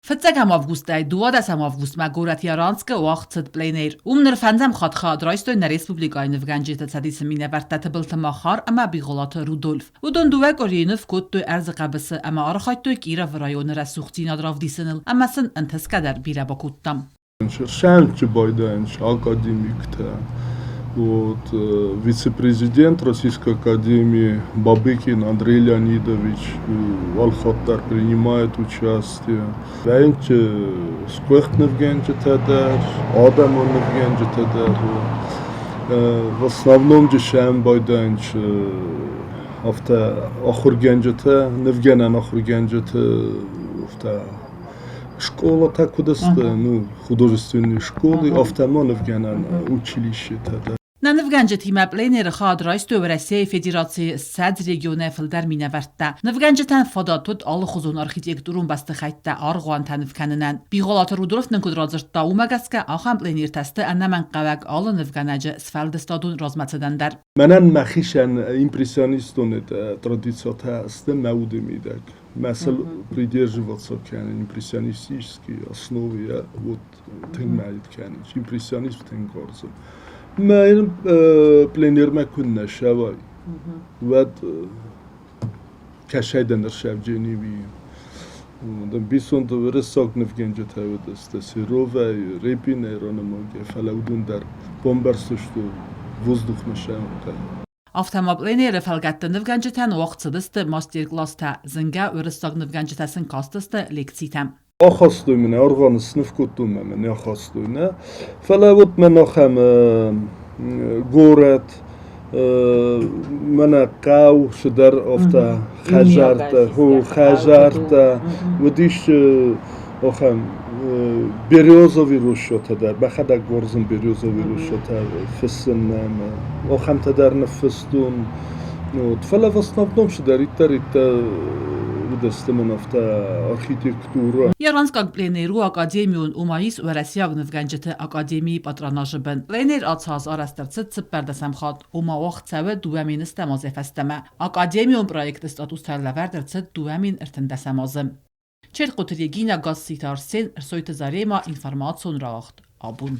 Фыццӕгӕм августӕй 12 августмӕ горӕт Яранскы уагъд цыд пленэр. Уым ныр фӕндзӕм хатт хайад райстой нӕ республикӕйы нывгӕнджыты цӕдисы минӕвӕрттӕ Тыбылты Махар ӕмӕ Бигъуылаты Рудольф. Уыдон дыууӕ къуырийы ныв кодтой ӕрдзы хъӕбысы ӕмӕ архайдтой Кировы районы рӕсугъддзинад равдисыныл ӕмӕ сын ӕнтысгӕ дӕр бирӕ бакодта. Сӕнчы байдайынц академиктӕ. Вот, вице-президент Российской Академии Бабыкин Андрей Леонидович алхатт принимает участие. Вӕййынц сгуыхт нывгӕнджытӕ дӕр, адӕмон нывгӕнджытӕ дӕр. В основном же сӕм байдайынц афтӕ ахуыргӕнджытӕ, нывгӕнӕн ахуыргӕнджыты афтӕ школатӕ куыд сты, ну, художественные школы, афтӕ ма нывгӕнӕн училищетӕ дӕр. Нӕ нывгӕнджытимӕ пленэры хайад райстой Уӕрӕсейы Федерацийы 20 регионӕй фылдӕр минӕвӕрттӕ. Нывгӕнджытӕн фадат уыд алыхуызон архитектурон бӕстыхӕйттӕ аргъуантӕ ныв кӕнынӕн. Бигъуылаты Рудольф нын куыд радзырдта, уымӕ гӕсгӕ ахӕм пленэртӕ сты ӕнӕмӕнгхъӕуӕг алы нывгӕнӕджы сфӕлдыстадон размӕцыдӕн дӕр. Мӕнӕн мӕхицӕн импрессионистон традициятӕ сты мӕ уды мидӕг. Мӕ сыл придерживаться кӕнын импрессионистические основы я вот тынг мӕ кӕнын. Импрессионизм тынг уарзын. Мӕ пленэрмӕ куыннӕ сӕвай, уӕд кӕсӕй дӕн ӕрсӕвджени уи. Бисонты уырыссаг нывгӕнджытӕ уыдысты Серовӕй, Репинӕй ранымайгӕ, фӕлӕ уыдон дӕр бамбӕрзтысты воздух нысӕнттӕ. Афтӕ ма пленэры фӕлгӕтты нывгӕнджытӕн уагъд цыдысты мастер-класстӕ, зынгӕ уырыссаг нывгӕнджытӕ сын кастысты лекцитӕ. Ахастой мын, аргъуаны сныв кодтой мӕ, мӕ не ахастой, нӕ. Фӕлӕ вот мӕн ахӕм горӕт, мӕнӕ хъӕу цыдӕр афтӕ хӕдзӕрттӕ, хӕдзӕрттӕ уыдис ахӕм березовый рощатӕ дӕр, мӕхӕдӕг уарзын березовый рощатӕ фыссын ӕмӕ ахӕмтӕ дӕр ныффыстон. Вот. Фӕлӕ в основном цыдӕриддӕр уыдысты мын афтӕ архитектурӕ. Яранскаг пленэр у академион, ома ис уӕрӕсейаг нывгӕнджыты академийы патронажы бын. Пленэр ацы аз арӕзт ӕрцыд цыппӕрдӕсӕм хатт, ома уагъд цӕуы 2010 азӕй фӕстӕмӕ. Академион проекты статус та лӕвӕрд ӕрцыд 2013 азы. Черкъуты Регина, Гасситы Арсен, Ӕрсойты Зарема, информацион рауагъд абон.